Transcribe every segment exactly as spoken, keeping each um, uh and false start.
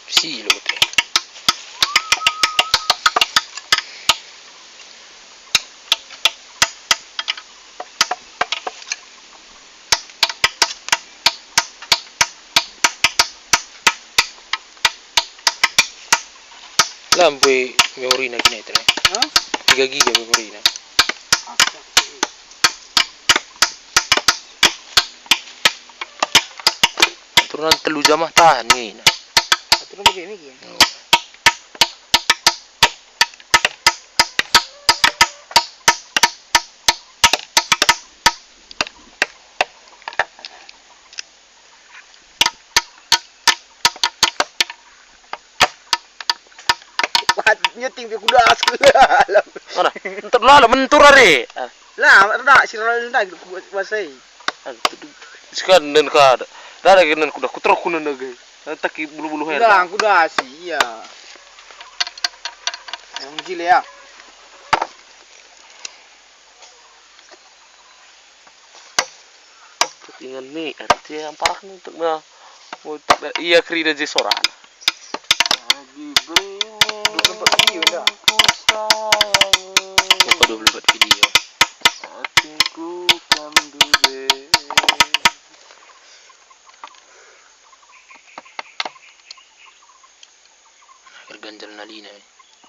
Si lo, Putri. Lampu memorina kini, Tre. Hah? Tiga giga memorina. Aturan telu jam ah tahan nge ina. Aturan bage me gia. Oh. Nyeting pe kudas. Mana? Entar lala mentur are. Ah. Lah, enda si lala enda kuasai. Ah, sekarang nen kada. Dada ke nen kuda kuteruk kunen age. Taki bulu-bulu hel. Lah, kudas, iya. Yang jile ya. Ingan ni, ate yang parah ni untuk na, untuk na, iya kerina je sorana. Dua tempat video dah. Apa dua puluh empat video? Hatiku kan dube. Akhir ganjal nalina.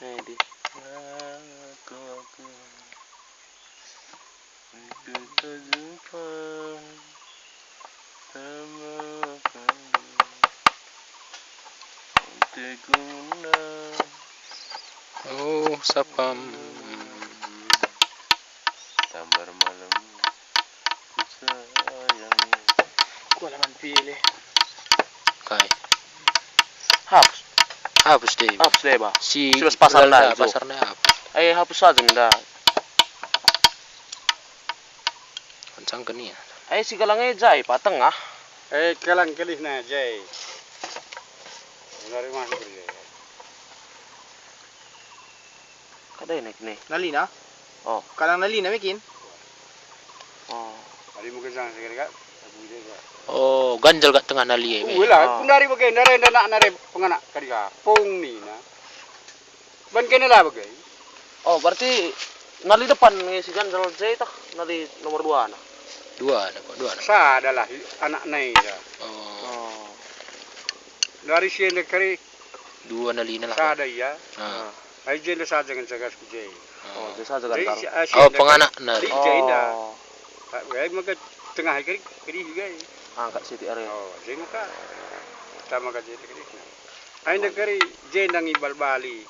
Eh, di. Aku, aku. Kita jumpa sama kali. Hatiku menang. Oh, sapam. Tambar malam ku sayangi. Ku halaman pilih. Kai. Hapus. Hapus deh. Hapus deh, bah. Si si bas pasar lala nda, pasar nda hapus. Eh, hapus saja nda. Kencangken ia. Eh, si galang e jai pa tengah. Eh, galang kelihna jai. Dari mana kerja? Kada enak nih. Nalina? Oh. Galang nalina mekin? Oh. Ari mungkin sang sekali, Kak. Aku ide, Kak. Oh, ganjal kat tengah nali e. Ulah, ah. Kundari bage, ndare nda nak nare penganak kadi ka. Pung nina. Ban kena lah bage. Oh, berarti nali depan nge si ganjal je tah, nali nomor dua na. Dua na kok, dua na. Sada lah anak nai dah. Oh. Oh. Dari si enda kari. Dua nalina lah. Sada ia. Ah. Ai jenda saja ngenca gas ku je. Oh, je saja kan. Jadi si, ah, si oh, enda penganak kan. Nah. Di jenda. Oh. Tak, ai maka tengah kari, kari juga. Angkat sitik are. Oh, jadi maka pertama kali jadi kari. Ai nda kari jenda ngibal bali.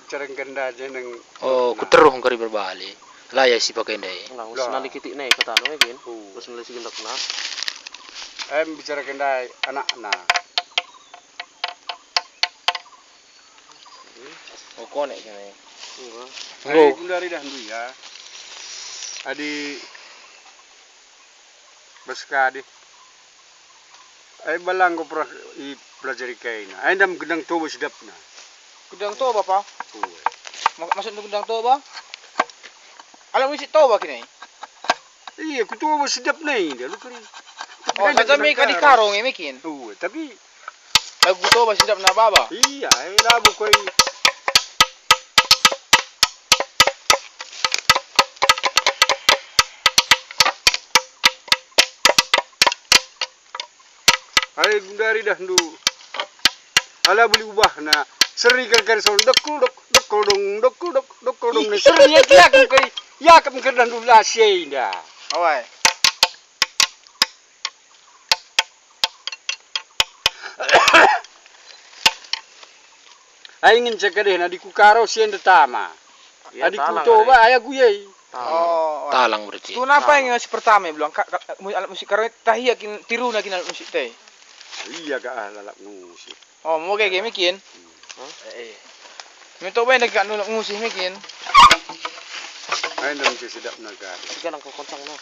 Cereng kenda jenda. Oh, kuteruh kari berbali. La ya si pakai ndai. Nah, us nali kitik nai kata anu, ya, Gin? Oh. Us nali si gendak nah. Em bicara kenda anakna. Oh, konek kene. Enggak. Ai gundari dah ndu ya. Adi bas kade. Ai bala enggo pernah ipelajari kaina. Ai ndam gendang Toba sedapna. Gendang Toba, pa? Uwe. Mak-, maksudna gendang Toba? Alam isi Toba kini. Iya, ku Toba sedapna inda lu keri. Oh, saja me kadi karo nge mekin. Uwe, tapi lagu Toba sedapna baba. Iya, ai lagu koi. Ai gundari dah ndu. Ala beli ubahna. Seri kan kan sol dekul dok, dekul dong, dekul dok, dekul dong. Seri ya, ya kan koi. Ya kan kan dah ndu la si enda. Awai. Ai ngenca kedehna adi ku Karo si enda tama. Iya, adi ku Toba ai agu yai. Talang. Oh, talang berarti. Tu napa yang si pertama bilang ka, ka, mu-, alat musik Karo tah ia kin tiruna kin alat musik te. Iya ka ah, lalap musik. Oh, mau kayak game kin? Hmm. Eh, eh. Minta bae nak nulak ngusih mekin. Ai ndam si sedapna ka. Tiga nang koncang no.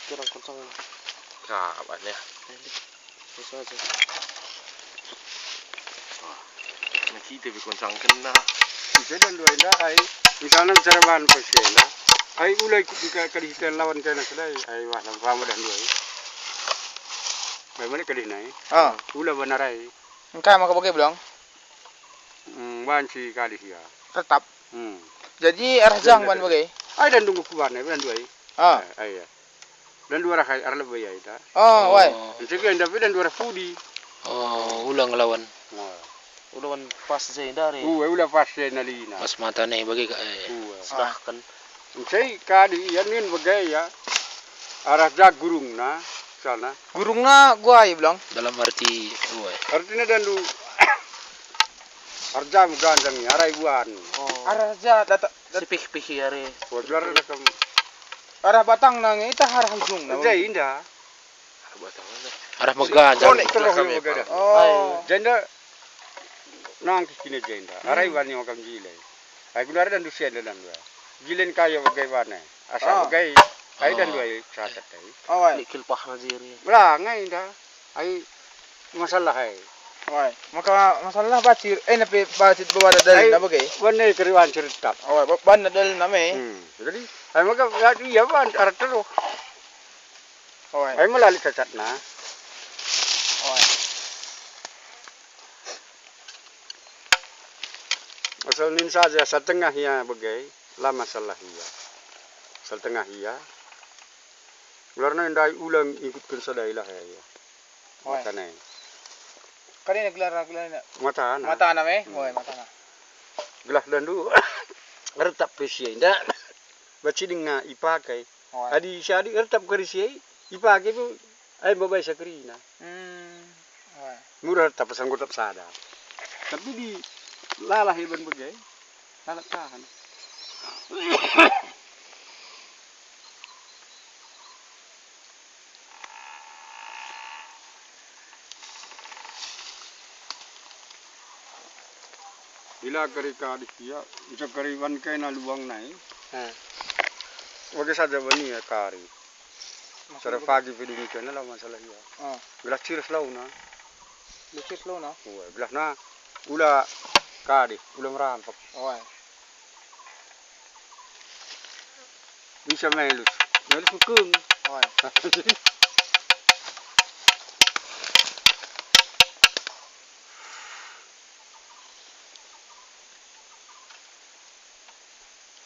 Tiga nang koncang no. Nah, apa nih? Bisa aja. Wah, nah kita bi koncang kena. Bisa dan dua indah ai. Misalnya bicara bahan pasien lah. Ai ula ikut ka, kali kita lawan kena selai. Ai wah, lama dah dua ai. Ai mana kali nai? Ah. Ula benar ai. Engkai maka bage, Blong? Hmm, banci kadi sia. Tetap. Hmm. Jadi arah jang ban bage? Ai dan dunggu kuban, ai dan duai. Ah. Eh, ai, ya. Dan dua arah ai, arah lebe ai ta. Oh, wai. Oh. Ncegah nda pe dan dua arah pudi. Oh, ula ngelawan. Nah. Ula wan pas je ndari. Ue, ula pas je nalina. Pas mata ne bage ka, eh. Ue. Sedahken. Ncai kadi ia nin bage ya. Arah ja gurungna sana. Gurungna guai, Blong. Dalam arti, ue. Artina dandu. Arja meganjang ni, arai buan. Oh. Arah ja data, dat- Sipih-pih ari. Wajar ada kam. Arah batangna nge itah arah ujungna. Ncai indah. Arah batangna. Arah meganjang. Konek terus kami, meganjang. Pak. Oh. Jenda nangkih kini jenda. Hmm. Arai wani makam jile. Ai guna ada ndu sian dalam dua. Jilen kayo bagai bana. Asa bagai. Ai dan dua catat ai. Oh, ai. Ni kilpah najiri. Lah, ngai dah. Ai masalah ai. Wai, maka masalah bacir, eh, nape bacir bawa dalil na bage? Bana keriwan cerita. Oh, ba-, bana dalil na me. Hmm, jadi, ai maka ya, iya ban arah terus. Oh, ai. Ai melali cacatna. Oh, ai. Asal nin saja setengah ia bage, la masalah ia. Setengah ia. Gelarna ndai ulang ikutken sada ilah ia. Oi. Matana. Kadena gelar, gelarna? Matana. Matana me? Hmm. Oi, matana. Gelah dandu retap pe si enda. Baci denga ipakai. Oi. Adi si adi retap kari si ai, ipakai pe ai babai sakerina. Hmm. Oi. Murah retap pasang gotap sada. Tapi di lalah iban bage. Lalap tahan. Ila kari kadih ia, ucap kari wan kena luang nai. Hmm. Bage saja bani ia kari. Cara pagi pe demikian la masalah ia. Ah. Gelah cirus launa. Gelah cirus launa? Ue, gelahna ula kadih, ula merampek. Ue. Bisa melus. Melus mekeng. Ue.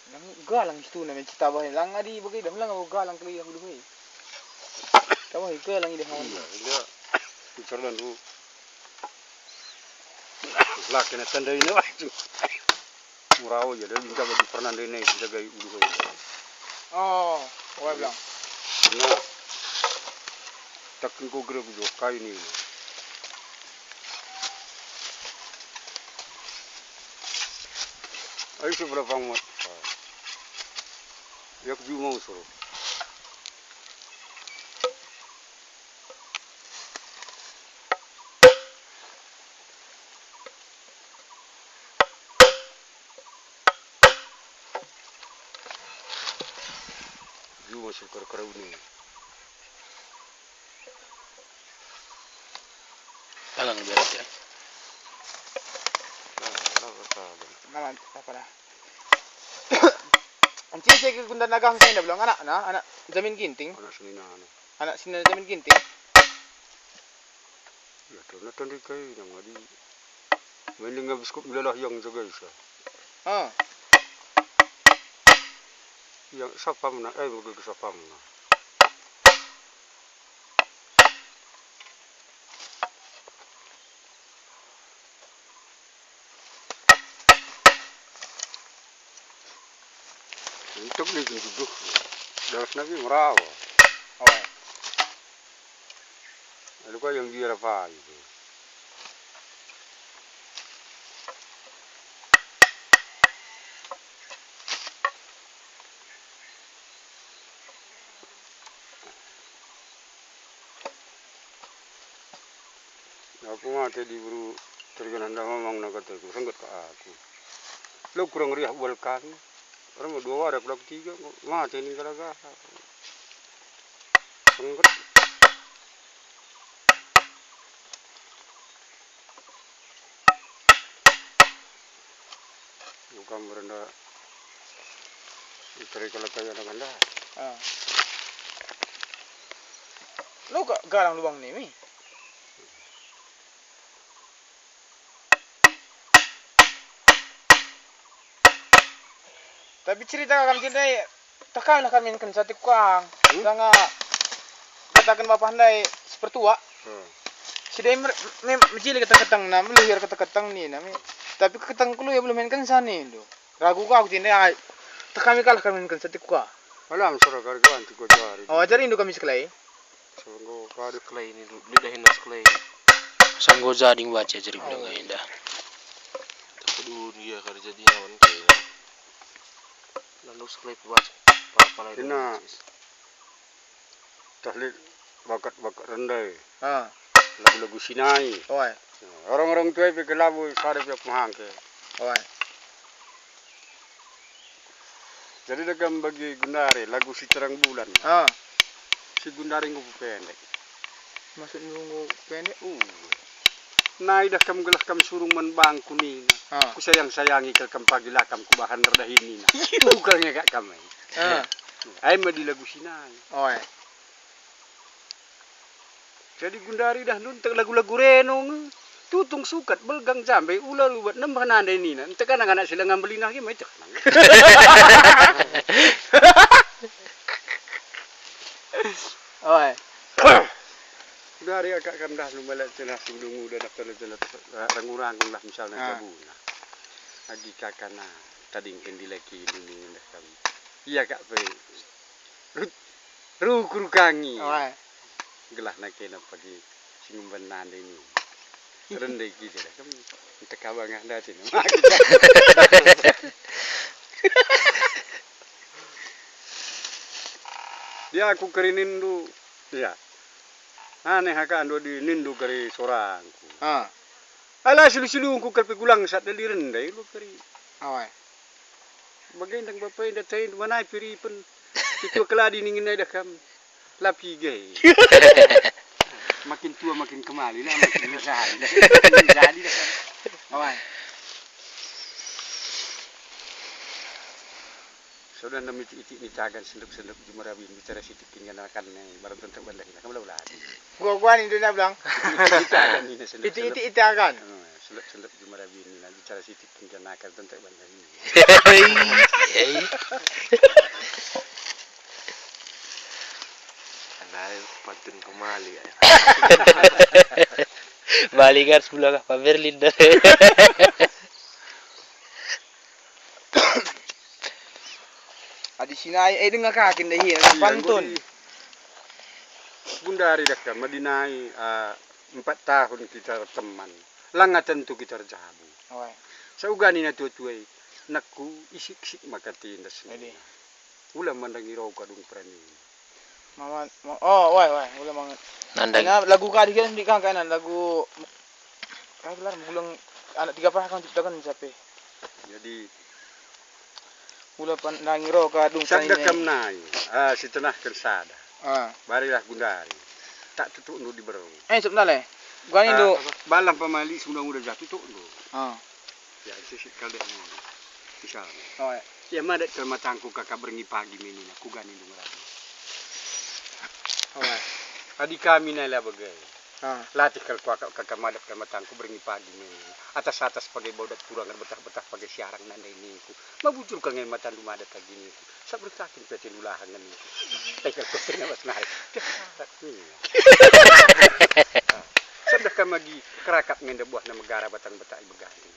Lang galang situna men citabahen, lang adi bage dah, lang galang kali aku duhe. Tabahe galang ide hawan. Iya, iya. Bicara dan dulu. Lah kena tanda ini wah. Murawa ya, dia juga bagi pernah ndene jagai ulu. Oh, wah bilang. Nah, tak engko gere ku jok kayu ni. Ayo, seberapa amat? Ya, aku juga mau suruh. Juma sukar karauni. Tangan biar aja. Nah, apa saja. Nama apa dah? Anci saya ke Gunda Nagang saya dah bilang anak, nah, anak Jamin Ginting. Anak senina, anak. Anak senina Jamin Ginting. Ya, ternyata ndai kai nang adi. Mending ngabis kup melalah yang jaga isa. Ah. Yang sapamna, eh, bagi ke sapamna. Untuk ni genduduh. Dalas nabi merawa. Oh. Lalu kau yang dia apa itu? Aku mate diberu tergenanda mamang na kataku, sengget ka aku. Lo kurang riah bual kami. Orang dua wari aku lak tiga, mate ni gara-gara. Sengget. Bukan berenda iteri kalau kaya dengan dah. Ah. Lo ka galang lubang ni, mi? Tapi cerita kam si ndai, teh kami lah kami ngenken sate kuang. Hmm? Sanga kataken bapa ndai sepertua. Hmm. Si ndai mer-, mem-, mejile keteng-keteng na, meluhur keteng-keteng nina mi. Tapi keteng kelu ya belum main kensa nindu. Ragu ka aku si ndai ai. Teh kami kalah kami ngenken sate kuang. Alang sora kari kuang tiga jari. Oh, ajar indu kami sekelai. Sanggo kari. Sekelai ini lu, lidah enak sekelai. Sanggo jadi baca jadi bilang Oh. Indah. Tapi dulu dia kari jadi awan kayak. Lalu sekelai pebaca. Pala-pala itu Ina. Sis. Tahlil bakat-bakat rendai. Ah. Lagu-lagu Sinai. Oi. Orang-orang tua pe kelabu sare pe aku mahangke. Oi. Jadi dagam bagi gundari lagu si terang bulan. Ah. Si gundari enggo pendek. Maksud nunggu pendek? Uh. Nai dah kam gelah kam surung man bangku nina. Ah. Ku sayang-sayangi kal kam pagi lah kam kubahan erdahin nina. Bukan ngekak kam ai. Ah. Ai medi lagu Sinai. Oi. Jadi gundari dah nun lagu-lagu reno nge. Tutung sukat belgang jambe ula rubat nembah nande nina. Ente kan anak-anak si lenga belinah ge mecek. Oi. Gundari akak kam dah nu melek cenah sundung udah daftar cenah rangu-rangu lah misalnya Ah. Gabuna. Agi kakana tadingken dilaki dulu ngendah kam. Iya kak pe. Rut. Rukur kangi. Oi. Gelah nakena pagi si ngumben nande ini. Rende kita dah kan. Teka bangah dati. Dia aku keri nindu. Iya. Aneh aka ando di nindu keri sorangku. Ah. Ala silu-silungku kerpi gulang sat dali rende lu keri. Oi. Bage ndang bapa enda tai manai piripen. Itu keladi ningin dah kam. Lapi ge. Makin tua makin kemali lah, makin mesari lah, makin jadi dah. Awan. Sudah nem itik-itik ni tagan sendep-sendep jumarabi bicara sitik kinggan akan nih, baru tentu benda hilang. Kamu lah ulah. Gua, gua ni dia bilang. Itik-itik ni sendep-sendep. Itik-itik itakan. Hmm, sendep-sendep jumarabi ni lah bicara sitik kinggan akan tentu benda ini. Hei, hei. Andai pantun kemali ya. Balik kan sebelah Pak Berlin deh. Adi Sinai, eh, dengar kakin deh, iya, Iya, pantun. Enggo di-, gundari dah kan, madinai, ah, empat tahun kita teman. Langa tentu kita erjabu. Oi. Saugani na tua-tuai, nakku isik-sik maka tindas Jadi. Nina. Ula mandangi rau kadung perani. Mama, ma-, oh, wai, wai, ula mangan. Nandang. Ena lagu kadi kan di kangka ena lagu, kai gelar gulung anak tiga perakan ciptakan siapa? Jadi, ula pandangi rau kadung perani. Sabda kam nai, ah, si tenahken sada. Ah. Barilah gundari. Tak tutukndu di beru. Eh, sebentar le. Gua ni Ah, dulu. Apa? Balang pamali sundang udah jatuh tutukndu. Ah. Ya, isi sit kal deh. Misalnya. Oh, ya. Ya, madat kal matangku kaka berngi pagi menina, kuga nindu ngerana. Oh, ya. Adi kami nai la bage. Ah. Latih kal kuakap kaka madat kal matangku berngi pagi menina. Atas-atas pagi bodat turang erbetah-betah pagi siarang nandai ningku. Mabujur kal nge matandu madat lagi ningku. Sabrek kakin pe tindu lahan nge ningku. Teh kal kuatir ngawas nari. Teh karat nina. Ah. Sendah kam agi kerakap ngenda buahna megara batang betak i beganting.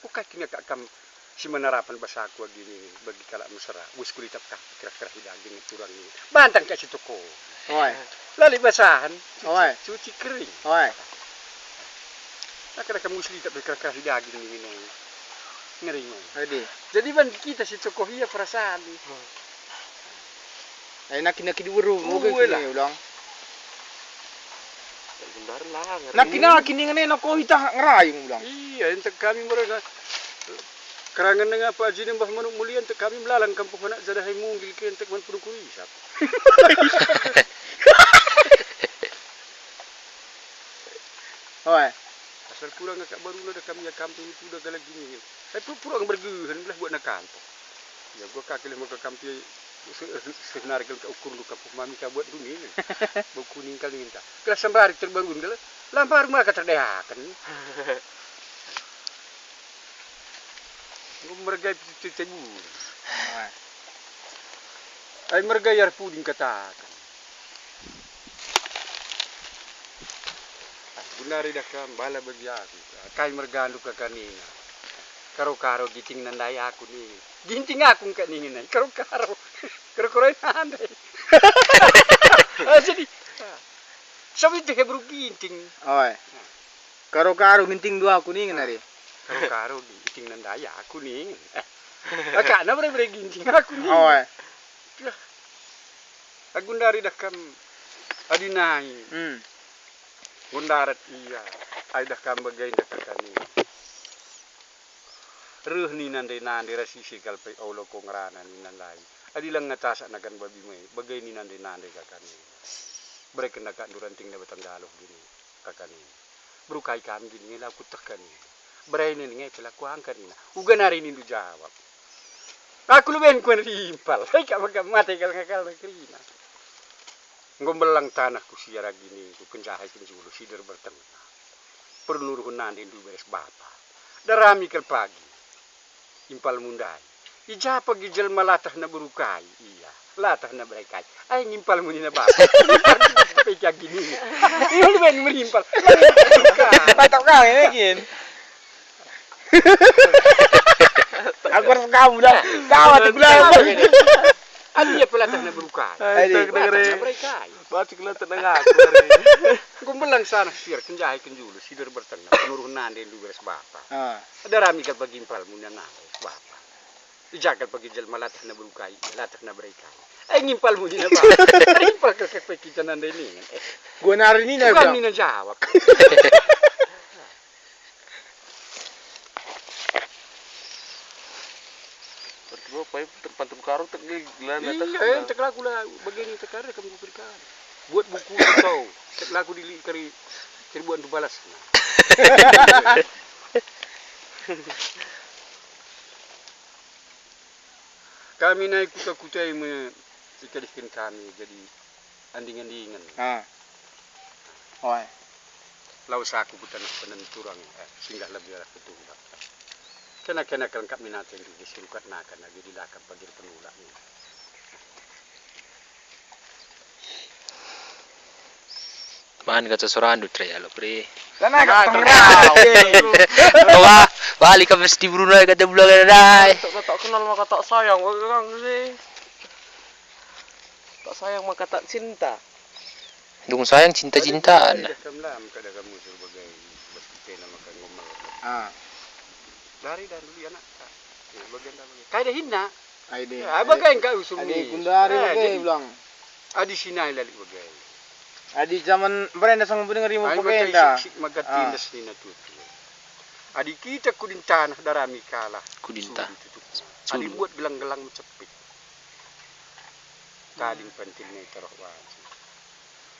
Ukai kin akap kam si menarapen basaku agi nini bagi kalak mesera, wis kulitap ka kerah-kerah i daging turang nini. Bantang ka si toko. Oi. Lali basahen, cuci, Oi. Cuci kering. Oi. Nah, kena kam wis litap kerah-kerah i daging nini nong. Ngering nong. Adi. Jadi ban kita si toko ia perasaan. Ai naki-naki diweru, Uwe lah. Ulang. Bentar lah, ngeri. Naki-naki ningen ena ko itah ngerayung ulang. Iya, entek kami mereka. Kerangen nengah Pak Haji nembah manuk mulia, entek kami melalang kampuh anak jadahai munggil ke entek man pedukuri isap. Oi. Asal kurang akak baru nada kami ya kampung itu udah galak gini. Tapi pura bergehen lah buat nak kampuh. Ya gua kaki lima ke kampi se-, se-, sebenarnya kalau ukur lu kampuh mami ka buat dunia ni. Bau kuning kali minta. Kelas sembari terbaru ni lah. Lampar maka terdehaken. Enggo mergai pitu tebur. Ai mergai arah pudi ngkataken. Ah, guna ridah kam bala bagi aku. Kai mergandu kaka nina. Karo-karo ginting nandai aku ni. Ginting aku ngka ningen ai. Karo-karo. Karo-karo nandai. Ah, jadi, ah, sabi tu Hebru ginting. Oi. Karo-karo ginting dua aku ningen ari. Karo-karo ginting nandai aku ningen. Eh, akana bere-bere ginting aku ningen. Oi. Yah. Aku ndari dah kam adi nai. Hmm. Enggo ndarat ia. Ai dah kam bage nda kaka nina. Reh nina ndai nande ras ise kal pe olo ko ngerana nina ndai. Adi langa tasak nakan babi me, bage nina ndai nande kaka nina. Bereken akak nduranting nda batang galuh gini kaka nina. Beru kai kam gini nge la kuteh ka nina. Berai nina nge pe la kuangkat nina. Uga nari nindu jawab. Aku leben kuan rimpal. Hei, kak maka mate kal ngakal kerina. Enggo mbelang tanah ku siar agi ningku, kenjahe kenjulu sider bertengah. Pernuruhen nande ndu beres bapa. Darami kal pagi. Impal mundai. I ja pagi jelma latah na beru kai, ia. Latah na berai kai. Ai ngimpal muni na bapa. Ngimpal pe agi ningku. Ini ben merimpal. Batok kau ini kin. Aku harus kamu dah. Kau atuh gula. Adi ia pelatah na beru kai. Ai, Adi. Pelatah na berai kai. Batik la tenang aku hari. Enggo mbelang tanah siar kenjahe kenjulu sider bertengah penuruh nande ndu beres bapa. Ah. Darami kal pagi impal muni na bapa. I ja kal pagi jelma latah na beru kai, latah na berai kai. Eh, ngimpal muni na bapa. Impal kal kak pe kita nande ningen. Eh. Gua nari nina, bukan bro. Nina jawab. Terus gua pai pantun karo tek gelana tek. Iya, eh, tek laku lah, bagini tek karo kamu berikan. Buat buku kau, tek laku di kari kari buat tu balas. Kami nai kuta-kuta me ikadihken kami jadi anding-andingen. Ah. Oi. Lawes aku ku taneh penen turang, eh, singgah lebih arah ku tumbak. Kena-kena kelengkap minate ndu, disurukat nakan agi dilakap pagir penulak ni. Man kaca sorandu, Tre, alo, Pre. Kan aku pengerau. Wah, balik ke mesti Bruno kata bulan dai. Tak, tak kenal maka tak sayang, kau kan sih. Tak sayang maka tak cinta. Dung sayang cinta-cintaan. Dah kam lam kada kamu suruh bagai bas kita nama kan ngomel. Ah. Dari dan dulu anak tak. Ya, bagian dah bagian. Kai dah hina. Ai deh. Ya, bagai engka usung. Adi ni. Gundari. Eh, bagai jadi bilang. Adi sinai lali bagai. Adi zaman berenda sang pendengar rimu bagai dah. Sik-sik maka tindas nina tutu. Adi kita kudin tanah darami kalah. Kudin tanah. Adi buat gelang-gelang mecepit. Kaling pentil nai taruh banci.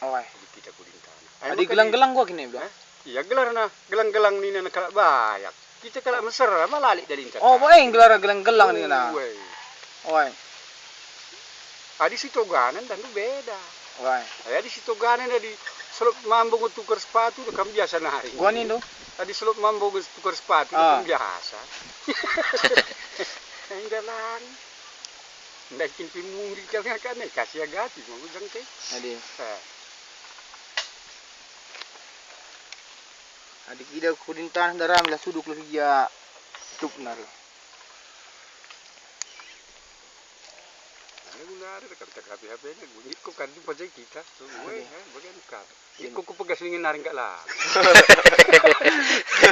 Oi. Jadi kita kudin tanah. Adi gelang-gelang gua kini, Bang. Hah? Iya, gelarna gelang-gelang nina kalak Bayak. Kita kalak Mesir, ma lali dalinta. Oh, bae gelar gelang-gelang nina. Oi. Oi. Adi si toganen dan tu beda. Oi. Adi si toganen adi selop mambo tukar sepatu kan biasa nari. Gua nindu. Adi selop mambo tukar sepatu kan biasa. Enggak lang. Ndai kin pe mungkin kal ngakap nai, kasi agati, mau jangke. Adi. Ha. Adi kida kudin tanah daram lah suduk lagi ya. Cup nari. Ane guna ada kan tak H P-H P-nya, guna kok kan pakai kita. Weh, ha, bagian kata. Iko kupegas ningin nari engkak lah.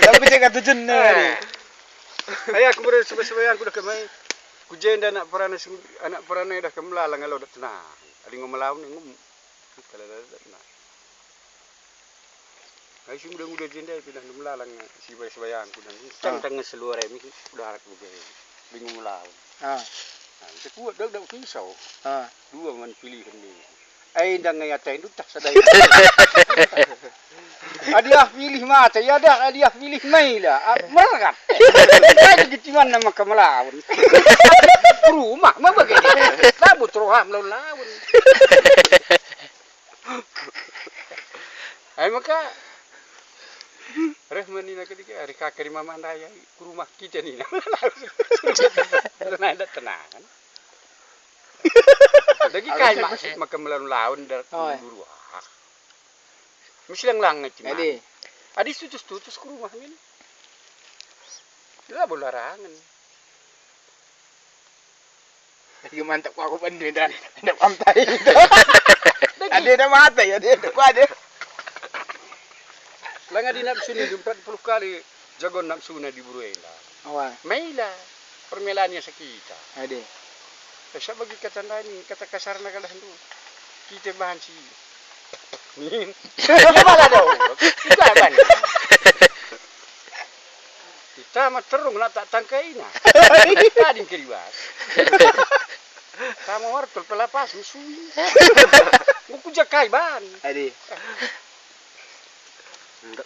Tapi cek atu jene. Eh. Ai aku bere sebe-sebe aku dah kemai. Ku jenda anak perana sing, anak perana dah kemelalang alo dah tenang. Adi ngomelaun ngom. Kalau dah tenang. Ai si muda-muda jenda pindah melalang si bayang-bayangku dan tang-tang seluar mi udah arak buge. Bingung melaun. Ah. Nah, sekuat dak dak pisau. Ah. Dua man pilihan ni. Ai ndang ngai atai ndutah sadai. Adi ah pilih mata, ya dah, adi ah pilih mai lah. Ah, merekat. Jadi gitiman nama kemelawan. Rumah mah bagi. Labut roham lawan-lawan. Ai maka Reh me nina kedike, "Ari ka kerima mandai ku rumah kita," nina. Tenang, tenang. Dagi kai maksud maka melaun-laun da-, oh, dulu, ah. Mesti lang-lang nge cuman. Adi. Adi tutus-tutus ku rumah nina. Labo larangen. Iya, mantap, aku pende dah. Ndak pantai. Ada, ada mata ya, ada, ada, ada. Langa di nafsu ni empat puluh kali jago nafsuna di buru enda. Awa. Mela permelanya sakita. Ade. Esa bagi kata ndai, kata kasarna kalah ndu. Kita bahan si. Nin. Kita malah dong. Kita bahan. Kita mah terung nak tak tangkaina. Tading keriwas. Kamu wartel pelapas musui. Buku jakai ban. Ade.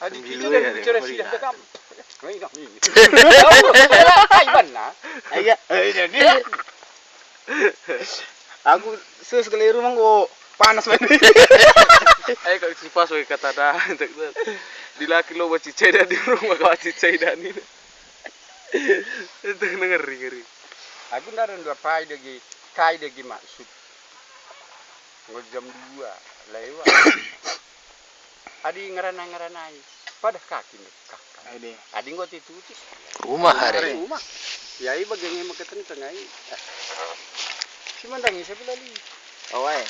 Adi pitu ya, bicara sidah dekam. Kai ban na. Iya, iya, iya. Aku sus keliru mangko panas banget. Ayo, kau si pas weh kata dah. Dilaki lo baci ceda di rumah, kau baci ceda ni. Itu ngeri, ngeri. Aku ndaran dua pai dagi, kai dagi maksud. Enggo jam dua lewat. Adi ngerana-ngeranai, padah kaki ndekah. Ade. Adi enggo titutis. Rumah, hari. Rumah. Yai bage nge meketen tengai. Si mandangi saya pelali. Oh, ai.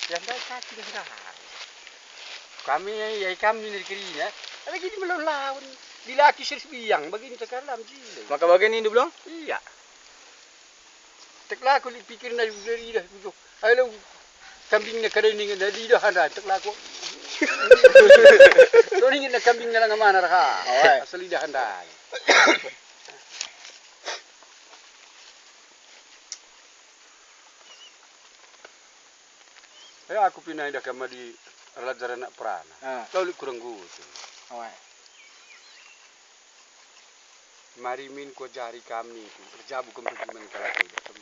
Ya ndai kaki ndekah. Kami, yai kami neri kerina. Lagi di melon lawan. Dilaki seris biang, bagi ni tekalam jile. Maka bage nindu belong? Iya. Tek lako lit pikirna, idah, idah, idah. Ayo lo kambingna kada ningen, idah anda, tek lako. Lo ningen kambingna langa mana raha. Oi. Asal idah anda. Eh, aku pindah kam di raja anak perana. Ah. Kau lit kurang gutu. Awai. Mari min kuajari kam ningku, erjabu kam perjuman kalak enda kam.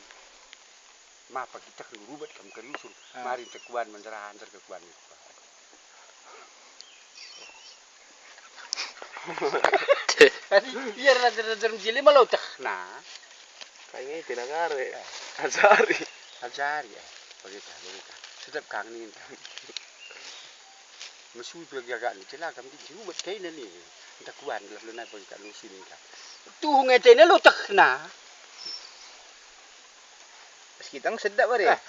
Mapa kita kan rubat kam kari usur. Ah. Mari tekuan menjerahan terkekuan. Tadi biar raja-raja jeli malotek. Nah. Kai nge tina ngare. Eh. Ajari. Ajari, eh. Bagita, bagita. Sedap kang ni. Mesutu agi agak ni, celaka mungkin si ubat kaina ni. Entah kuan, gelah luna pun kak lusi ni kak. Tuhu ngetena lotekna. Pas kita sedap, bare. Eh.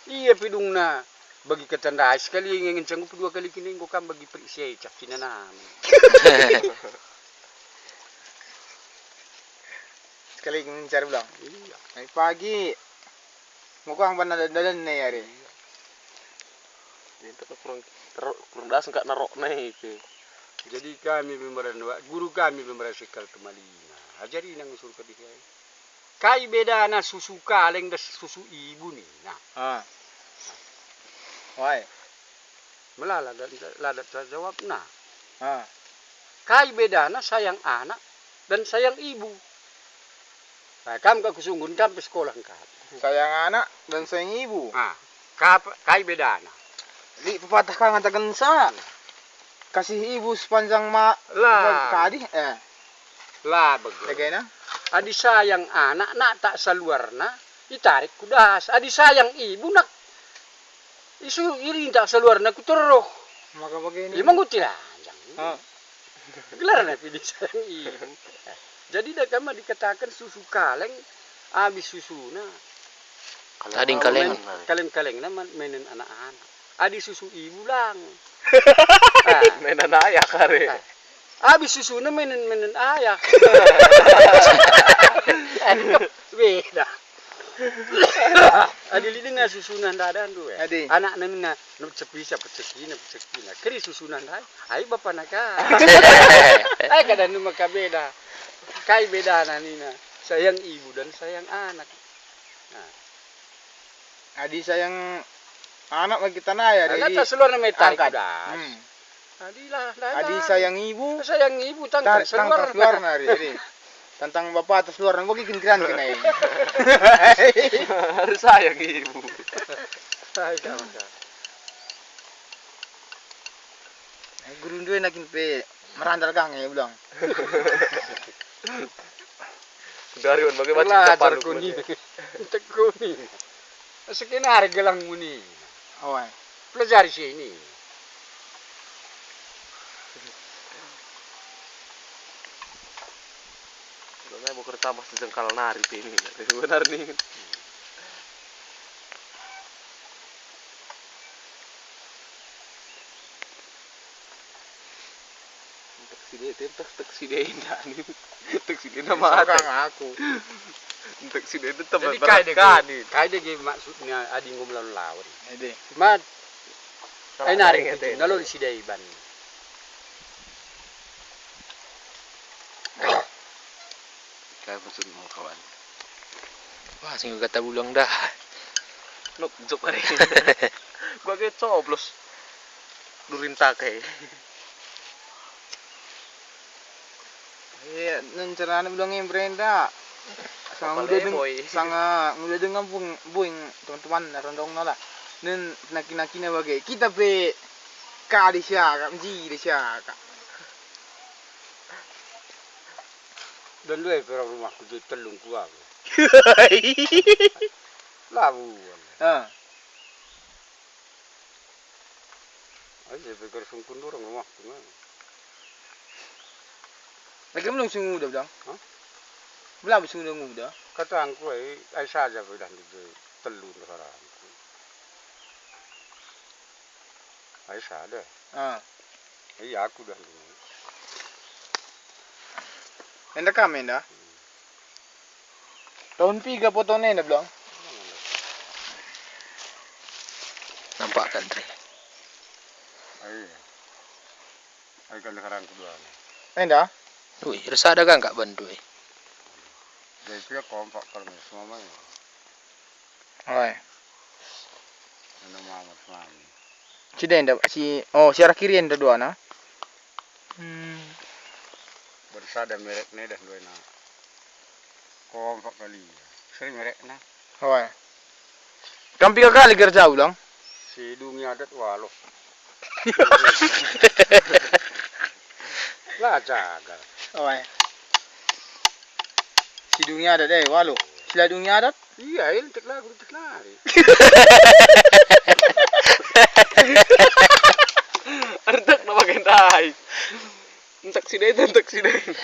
Iya, pidungna. Bagi ketandai sekali nge ngencang dua kali kini enggo kam bagi periksa cak cinanam. Sekali ngencar belum? Iya. Ai pagi. Mukang pan dadan-dadan ne, ari. Iya. Itu kurang, kurang das enggak narok ne itu. Jadi kami pemberan, guru kami pemberan sekal kemalina. Ajari nang suruh kedih ai. Kai bedana susu kaleng ras susu ibu nina? Ah. Wai. Melala la, la, la terjawabna. Ah. Kai bedana sayang anak dan sayang ibu? Nah, kam kak kusunggun kam pe sekolah engkap. Sayang anak dan sayang ibu. Ah, kap-, kai bedana? Lit pepatah ka ngatakensa. Kasih ibu sepanjang ma-, la. Kadih, eh. La bage. Bagaina? Adi sayang anak, nak tak saluarna, itarik ku das. Adi sayang ibu, nak isu irintak saluarna ku teruh. Maka bagaina? Lima nguti lanjang. Ha. Gelarna pidi sayang ibu. Jadi da kama dikatakan susu kaleng, abis susuna. Tading kaleng. Kaleng-kalengna man-, menen anak-anak. Adi susu ibu lang. Ah. Menen anak ayah kare. Ah. Abis susuna menen, menen ayah. Beda. Adi lit denga susuna ndadandu, eh. Adi. Anakna nina, "Nep cepisa, pecekina, pecekina." Keri susuna ndai, ai bapana ka. Ai kada numa ka beda. Kai bedana nina, sayang ibu dan sayang anak. Nah. Adi sayang anak bagi tanai, adi anak tak seluar namanya tarik angkat. Kudas. Hmm. Adi lah, lah, adi lah. Sayang ibu, sayang ibu, tang, tarik, tang seluar. Tang seluar nari, adi. Tantang bapa atas luar, bagi kin kiran kena ini. Harus sayang ibu. Hai, kawan, kawan. Guru ndue nakin pe merandal kang e ulang. Dari wan bage macam Belajar kapan kuni. Tekuni. Sekenari gelang muni. Awai. Pelajari sini. Sebenarnya bukan tambah sejengkal nari pe ini. Benar nih. Entek si de, entek, entek si de indah nih. Entek si de nama Sorang aku. Entek si de itu tempat. Jadi kai de berat kan? Kai de ge maksudnya adi enggo melawan-lawan. Ede. Cuma ai nari itu, nalo si de iban. Kai maksudmu, kawan? Wah, sing kata bulang dah. Nuk jok ari. Gua ke coblos. Durin take. Iya, nen carana bulang e berenda. Sanga nguda deng, sanga nguda deng kampung buing teman-teman rondongna lah. Nen naki-nakina bage. Kita pe kadi siaka, menjadi siaka. Dan dua pe rumahku jadi telung ku aku. Labuan. Ah. Aja pe sungkun durung rumahku, man. Lagi belum sing nguda, Bang? Hah? Belum sing nguda-nguda. Katangku, ai, ai saja pe dah ndu telu ndeharangku. Ai sada. Ah. Iya, aku dah dulu. Enda kam enda? Tahun piga potona enda, Blang? Nampak kan, Tre? Ai. Ai kan sekarang kedua nih. Enda? Wih, rasa ada kan kak bandu, eh? Jadi dia kompak kalau semua. Oi. Anu mama suami. Si Denda, si, oh, si arah kiri enda duana. Hmm. Bersada merek ne dah duena. Kompak kali. Seri merekna. Oi. Kam piga kali kerja ulang? Si dungi adat waloh. La jaga. Oi. Si dungi adat, eh, waloh. Si la dungi adat? Iya, entek lagu, entek nari. Entek na bage ndai. Entek si deta, entek si deta.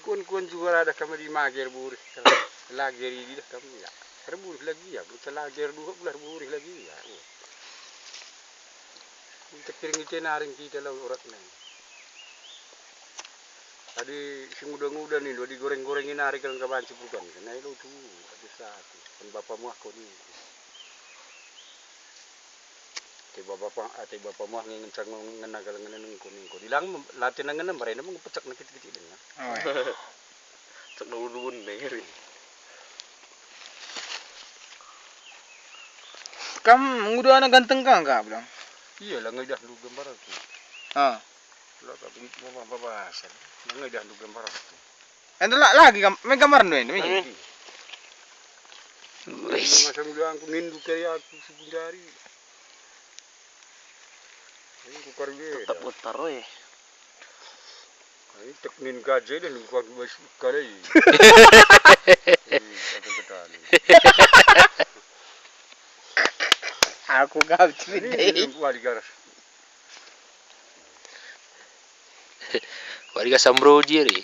Kuan-kuan juga ada kami di mager burih. Lagi di dah kami ya. Erburih lagi ya, buta lagi erduha bulan erburih lagi ya. Entek piring ite naring kita lau urat nai. Adi si nguda-nguda nindu, adi goreng-gorengi nari kan kabanci bukan, kena ilo tu, adi satu. Kan bapamu aku ni. Ate bapamu, ate bapamu ngenca ngena kal ngena nengko nengko. Dilang latih na ngena, barenda mengepecak na kitik-kitik denga. Oh, iya. Cek na ulu-ulu ne. Kam nguda anak ganteng ka, ka, Blang? Iya lah, ngidah dulu gambar aku. Ah. Lah, tapi mama babasan. Ngidah dulu gambar aku. Enda la-, lagi gam-, me gambar ndo enda, me. Amin. Wis. Masa muda aku nindu kari aku sebundari. Ini ku kari beda. Tetap putar, weh. Ini tek nin gaje deh, nunggu aku bas kali. Ini kata-kata ni. Aku gak Ini cerita. Nunggu wali garas. Warga Samroji ari.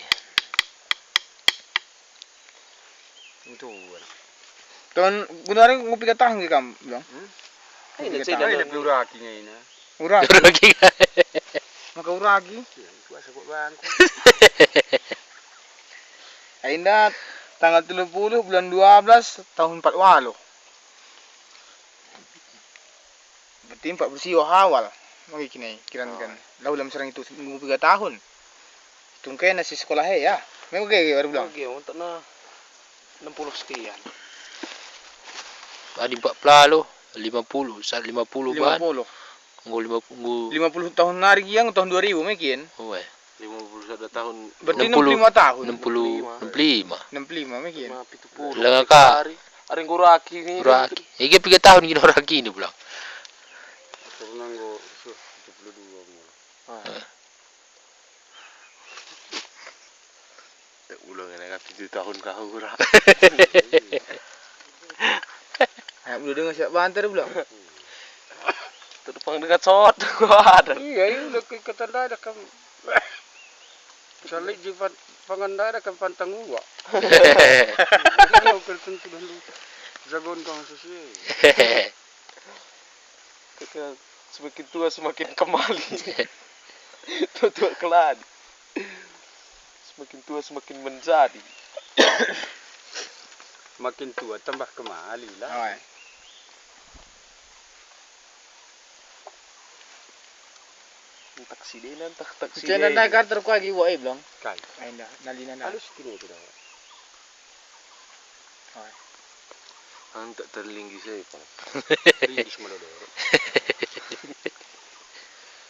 Tentu. Tahun guna ari ngupi katah nggih kam, Bang? Hmm? Ini Ngupi katah. Ini lebih uraki nya ini. Uraki. Uraki. Maka uraki. Iya, itu asa kok bangku. Ainda tanggal tiga puluh bulan dua belas tahun empat waluh. Berarti empat puluh siwa awal. Magi kini kiran kan. Lau lam serang itu ngupi tiga tahun. Tungkena si sekolah e ya. Memang ge baru bilang. Oke, untukna enam puluh sekian. Tadi empat puluh, lima puluh, sa-, lima puluh ban. Lima puluh. Enggo lima puluh, enggo lima puluh tahun nari yang tahun dua ribu mungkin. Oh, eh. Lima puluh sada tahun. Berarti enam puluh, enam puluh lima tahun. Enam puluh, enam puluh lima. Enam puluh lima mungkin. Lima, pitu puluh. Lenga ka. Ari, ari nggo uraki ni. Uraki. Iki piga tahun gini uraki ni pulang. Karena nggo, suh, Di tahun kahura. Ayo, belum dengar siap banter belum? Terpang dengan cot. Waduh. Iya, iya, udah ke, ke tanda ada kam. Salik jipat pangan ada kam pantang uak. Kalau kerten sudah lu jagon kau sesuai. Keke, semakin tua semakin kemali. Tua-tua keladi. Semakin tua semakin menjadi. Makin tua tambah kemali lah. Oi. Entah si dena, entah, entah si Cina dena. Naik kantor kuagi, woi, belum? Kai. Ai, ndah, nalina, nah. Halus kini itu dah. Oi. Antak terlinggi saya, Pak. Linggis melo doro.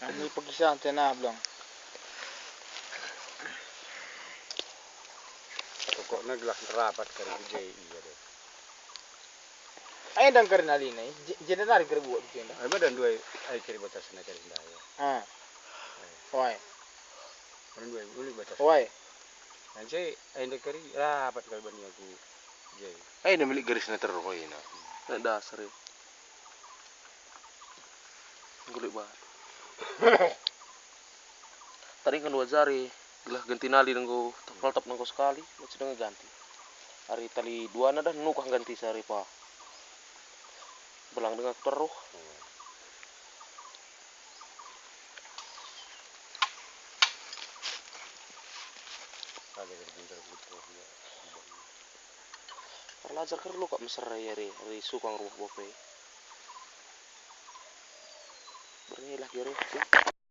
Kami pegisan tenah, belum. Pokoknya gelah rapat kari je, iya deh. Ai ndang kari nalina, je-, jenda nari kari buat bikin dah. Ai badan dua, ai kari batasna kari ndaya. Ah. Oi. Badan dua, uli batas. Oi. Ance ai ndang kari rapat kari bani aku je. Ai ndang milik garisna terus oi na. Nek dasar ya. Gulik banget. Tadi kan dua jari, gelah genti nali nenggo tepeltep nenggo sekali, masih denga ganti. Ari tali dua na dah nukah ganti sari pa. Belang denga terus. Ada yang pintar gitu, ya. Erlajar kerlu kak mesera ya, Re, Re, sukang rumah bope. Bernilah, Re.